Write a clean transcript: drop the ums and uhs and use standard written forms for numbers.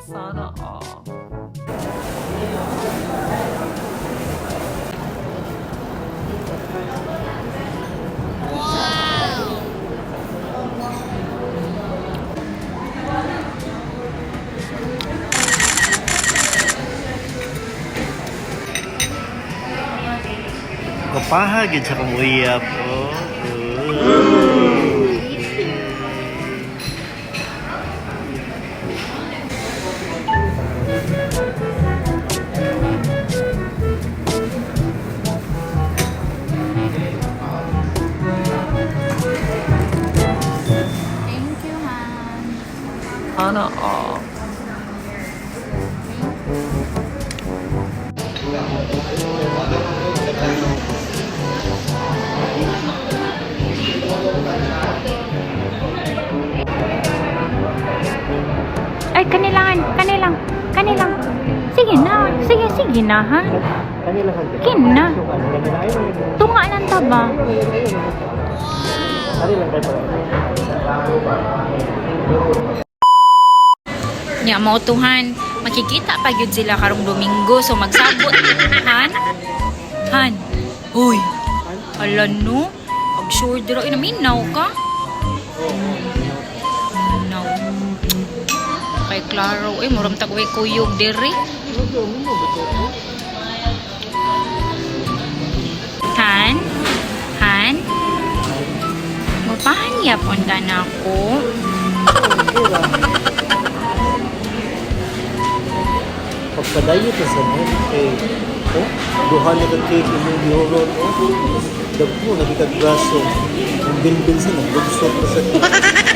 Sana all. Kapahagid sa kong uyab. Oh. Thank you, Han. Sana all. Ay, kanilangan, kanilang, kanilang. Sige na, sige, sige na, ha? Kin na. Tunga ng taba. Nya mo tuhan, makikita pa gyud sila karong Domingo, so magsabot han. Han. Hoy. Ala no. Pag sure dira ina minaw ka. Minaw. Kay klaro eh muram tag way kuyog diri. Han? Han? Mapahan yapon ka na ako. Pagpadayo ka sa mo, eh, oh, duha na ka cake imong gihurot, oh. Dagko na kag braso. Ang bilbil sa naglugsot pa sa cake.